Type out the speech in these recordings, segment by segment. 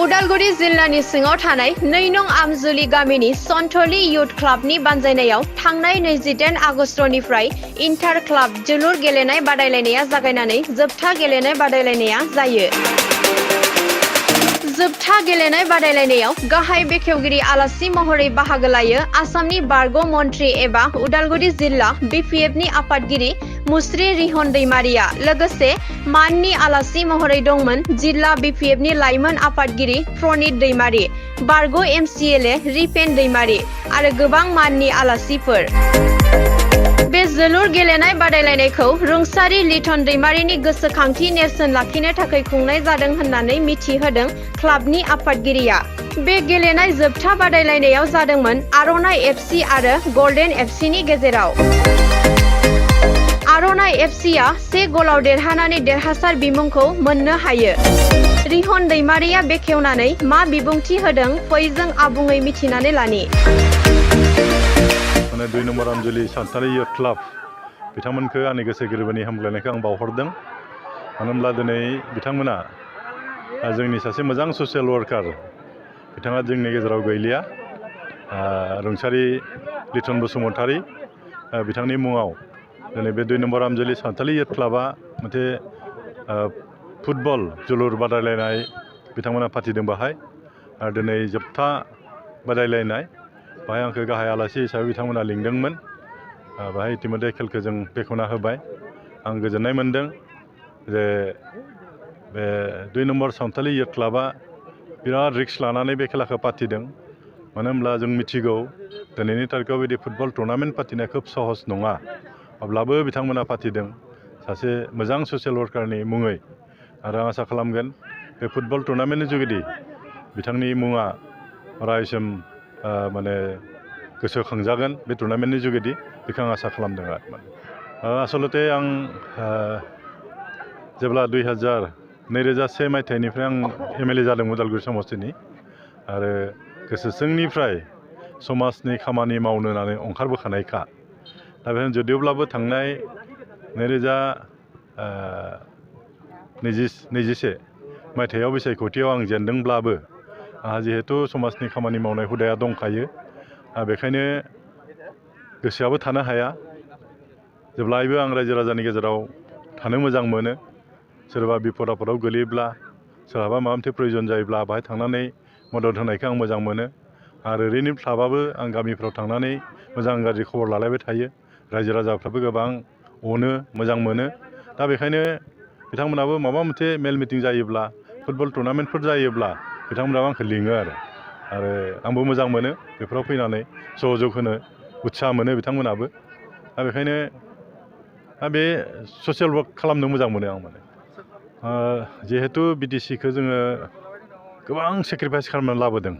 उदालगुरि जिल्लानि सिङाव थानाय 2 नं आमजुलि गामिनि सन्थलि युथ क्लाबनि बानजायनायाव थांनाय 28 आगस्टनिफ्राय इन्टार क्लाब जोलुर गेलेनाय बादायलायनाया जागायनानै जोबथा गेलेनाय बादायलायनाया जायो। जोबथा गेलेनाय बादायलायनायाव गाहाय बेखेवगिरि आलासि महरै बाहागो लायो आसामनि बारग' मन्थ्रि एबा उदालगुरि जिल्ला बिपिएफनि आफादगिरि मुस्रि रिहन दैमारिया लोगोसे माननि आलासि महरै दंमोन जिल्ला बिपिएफनि लाइमोन आफादगिरि प्रनित दैमारि, बारग' एमसिएलए रिपेन दैमारि आरो गोबां माननि आलासिफोर। बे जोलुर गेलेनाय बादायलायनायखौ रुंसारि लिटन दैमारिनि गोसोखांथि नेरसोन लाखिनो थाखाय खुंनाय जादों होननानै मिथिहोदों क्लाबनि आफादगिरिया। बे गेलेनाय जोबथा बादायलायनायाव जादोंमोन आर'नाइ एफसि आरो गल्डेन एफसिनि गेजेराव। आर'नाइ एफसिआ 1 गलाव देरहानानै देरहासार बिमुंखौ मोननो हायो। रिहन दैमारिया बेखेवनानै मा बिबुंथि होदों फै जों आबुङै मिथिनानै लानि। 2 नम्बर आमजुलि सान्तालि युथ क्लाब बिथांमोनखौ आंनि गोसो गोरबोनि हामग्लायनायखौ आं बावहरदों। मानो होनब्ला दिनै बिथांमोना जोंनि सासे मोजां ससियेल वार्कार बिथाङा जोंनि गेजेराव गैलिया। रुंसारि लिटन बसुमतारी बिथांनि मुङाव दिनै बे 2 नम्बर आमजुलि सान्तालि युथ क्लाबा मोनसे फुटबल जोलुर बादायलायनाय बिथांमोना फाथिदों बाहाय। आरो दिनै जोबथा बादायलायनाय बाहाय आंखौ गाहाय आलासि हिसाबै बिथांमोना लिंदोंमोन। बाहाय इतिमধ্যে खेलखौ जों बेखेवना होबाय। आं गोजोननाय मोनदों जे बे 2 नम्बर सान्तालि युथ क्लाबा बिराद रिक्स लानानै बे खेलाखौ फाथिदों। मानो होनब्ला जों मिथिगौ दिनैनि तारिखाव बिदि फुटबल टुर्नामेन्ट फाथिनाया खोब सहज नङा। अब्लाबो बिथांमोना फाथिदों सासे मोजां ससियेल वार्कारनि मुङै। आरो आं आसा खालामगोन बे फुटबल टुर्नामेन्टनि जुगिदि बिथांनि मुङा अरायसम माने गोसोखांजागोन बे टुर्नामेन्टनि जुगिदि बेखौ आं आसा खालामदों आरो। आसलते आं जेब्ला 2001 मायथाइनिफ्राय आं एमएलए जादों उदालगुरि समस्तिनि आरो गोसो सिंनिफ्राय समाजनि खामानि मावनो होननानै ओंखारबोखानायखा। दा बेखायनो जुदिब्लाबो थांनाय 2021 मायथाइयाव बिसायख'थियाव आं जेनदोंब्लाबो आंहा जिहेतु समाजनि खामानि मावनाय हुदाया दंखायो। बेखायनो गोसोआबो थानो हाया। जेब्लायबो आं रायजो राजानि गेजेराव थानो मोजां मोनो। सोरबा बिपद आफदाव गोलैयोब्ला सोरहाबा माबा मोनसे प्रयजन जायोब्ला बाहाय थांनानै मदद होनायखौ आं मोजां मोनो। आरो ओरैनो थाबाबो आं गामिफ्राव थांनानै मोजां गाज्रि खबर लालायबाय थायो। रायजो राजाफ्राबो गोबां अनो मोजां मोनो। दा बेखायनो बिथांमोनाबो माबा मोनसे मेल मिटिं जायोब्ला फुटबल टुर्नामेन्टफोर जायोब्ला बिथांमोनाबो आंखौ लिङो आरो आंबो मोजां मोनो बेफोराव फैनानै सहयोग होनो उत्साह मोनो बिथांमोनाबो। दा बेखायनो बे ससियेल वार्क खालामनो मोजां मोनो आं माने। जिहेतु बिटिसिखौ जोङो गोबां सेक्रिफाइस खालामनानै लाबोदों।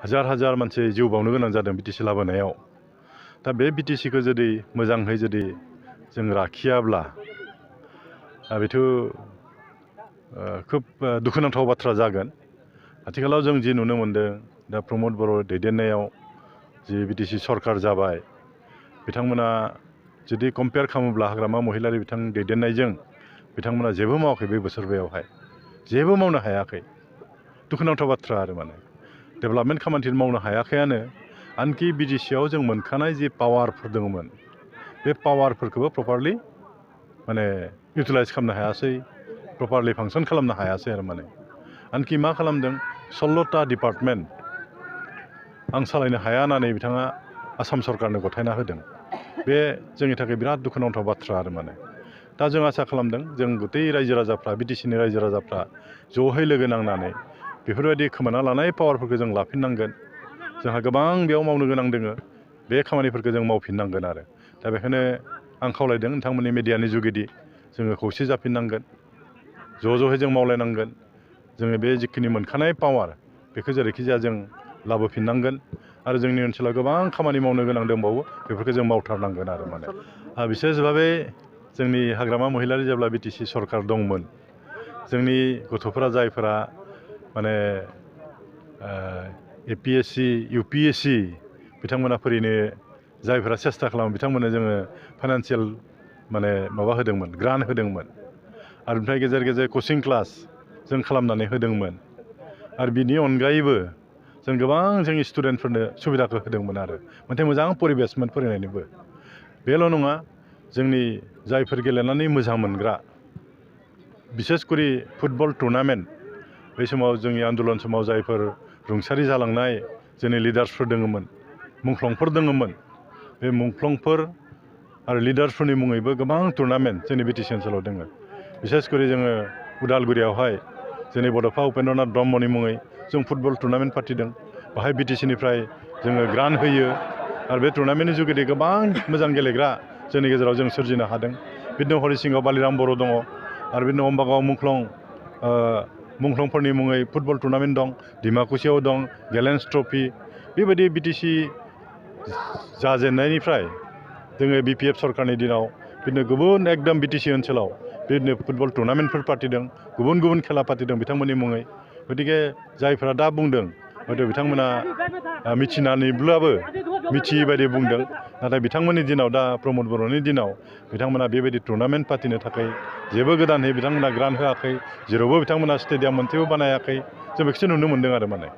हाजार मानसि जिउ बावनो गोनां जादों बिटिसि लाबोनायाव। दा बे बिटिसिखौ जुदि मोजाङै जुदि जों लाखियाब्ला बेथ' खोब दुखुनांथाव बाथ्रा जागोन। आथिखालाव जों जि नुनो मोन्दों दा प्रमद बर' दैदेननायाव जि बिटिसि सरकार जाबाय बिथांमोना जुदि कम्पेयार खालामोब्ला हाग्रामा महिलारि बिथां दैदेननायजों बिथांमोना जेबो मावाखै बे बोसोरबायावहाय जेबो मावनो हायाखै। दुखुनांथाव बाथ्रा आरो माने डेभेलपमेन्ट खामानि मावनो हायाखैआनो। आनखि बिटिसिआव जों मोनखानाय जि पावारफोर दङमोन बे पावारफोरखौबो प्रपारलि माने इउटिलाइज खालामनो हायासै, प्रपारलि फांसन खालामनो हायासै आरो माने। आनखि मा खालामदों 16टा डिपार्टमेन्ट आं सालायनो हाया होननानै बिथाङा आसाम सरकारनो गथायना होदों। बे जोंनि थाखाय बिराद दुखुनांथाव बाथ्रा आरो माने। दा जों आसा खालामदों जों गथै रायजो राजाफ्रा बिटिसिनि रायजो राजाफ्रा ज'है लोगो नांनानै बेफोरबायदि खोमाना लानाय पावारफोरखौ जों लाफिननांगोन। जोंहा गोबां बेयाव मावनो गोनां दोङो बे खामानिफोरखौ जों मावफिननांगोन आरो। दा बेखायनो आं खावलायदों नोंथांमोननि मिडियानि जुगिदि जोङो खौसे जाफिननांगोन। ज'है जों मावलायनांगोन। जोङो बे जिखिनि मोनखानाय पावार बेखौ जेरैखि जाया जों लाबोफिननांगोन। आरो जोंनि ओनसोलाव गोबां खामानि मावनो गोनां दंबावो बेफोरखौ जों मावथारनांगोन आरो माने। बिसेस भाबै जोंनि हाग्रामा महिलारि जेब्ला बिटिसि सरकार दंमोन जोंनि गथ'फोरा जायफोरा माने एपिएससि इउपिएससि बिथांमोना फरायनो जायफोरा सेस्था खालामो बिथांमोननो जोङो फाइनान्सियेल माने माबा होदोंमोन ग्रान्ट होदोंमोन। आरो ओमफ्राय गेजेर गेजेर कचिं क्लास जों खालामनानै होदोंमोन आरो बिनि अनगायैबो जों गोबां जोंनि स्टुडेन्टफोरनो सुबिदाखौ होदोंमोन आरो मोनसे मोजां परिबेसमोन फरायनायनिबो बेल' नङा जोंनि जायफोर गेलेनानै मोजां मोनग्रा बिसेसकरि फुटबल टुर्नामेन्ट बै समाव जोंनि आन्दलन समाव जायफोर रुंसारि जालांनाय जोंनि लिडार्सफोर दङमोन मुंख्लंफोर दङमोन बे मुंख्लंफोर आरो लिडार्सफोरनि मुङैबो गोबां टुर्नामेन्ट जोंनि बिटिसि ओनसोलाव दङ बिसेसकरि जोङो उदालगुरियावहाय जोंनि बड'फा उपेन्द्रनाथ ब्रह्मनि मुङै जों फुटबल टुर्नामेन्ट फाथिदों बाहाय बिटिसिनिफ्राय जोङो ग्रान्ट होयो आरो बे टुर्नामेन्टनि जुगेदि गोबां मोजां गेलेग्रा जोंनि गेजेराव जों सोरजिनो हादों बिदिनो हरिसिंगाव बालिराम बर' दङ आरो बिदिनो अम्बागाव मुंख्लंफोरनि मुङै फुटबल टुर्नामेन्ट दं डिमाकुसियाव दं गेलेन्स ट्रफि बेबायदि बिटिसि जाजेननायनिफ्राय जोङो BPF सरकारनि दिनाव बिदिनो गुबुन एकदम बिटिसि ओनसोलाव बिदिनो फुटबल टुर्नामेन्टफोर फाथिदों गुबुन गुबुन खेला फाथिदों बिथांमोननि मुङै गतिके जायफोरा दा बुंदों हयथ' बिथांमोना मिथिनानैब्लाबो मिथियै बायदि बुंदों नाथाय बिथांमोननि दिनाव दा प्रमद बर'नि दिनाव बिथांमोना बेबायदि टुर्नामेन्ट फाथिनो थाखाय जेबो गोदानै बिथांमोना ग्रान्ट होआखै जेरावबो बिथांमोना स्टेडियाम मोनसेबो बानायाखै जों बेखौसो नुनो मोन्दों आरो माने